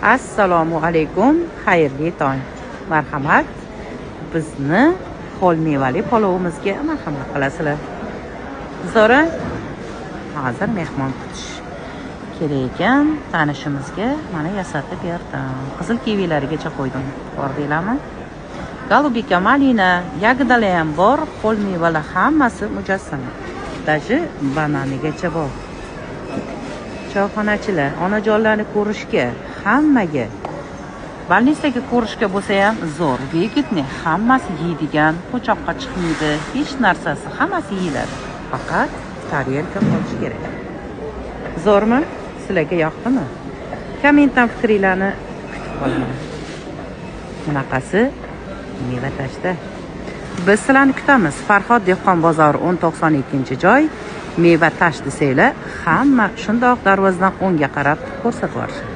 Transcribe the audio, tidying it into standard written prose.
Assalomu alaykum, xayrli tong. Marhamat, bizni ho'l mevali palovimizga marhamat qilasizlar. Zora, hozir mehmon kutish kerak ekan, tanishimizga mana yasatib berdim. Qizil kivilarigacha qo'ydim. Ko'rdinglarmi? Голубика, malina, ягода lar ham bor, ho'l mevalar hammasi mujassam. Даже bananigacha bor. Choyxonachilar, onajonlarni ko'rishga, hammaga больница ga ko'rishga bo'lsa ham zo'r, выгодный, hammasi yeydigan, po'choqqa chiqmaydi, hech narsasi, hammasi yeyiladi. Faqat tarelka olish kerak. Zo'rmi? Sizlarga yoqdimi? Kommentdan fikringlarni kutib qolaman. Bunaqasi meva tashda. Biz sizlarni kutamiz. Farhod dehqon bozori 1092-joy. Meva tash desanglar, hamma shundoq darvozadan o'ngga qarab ko'rsatib yuborishadi.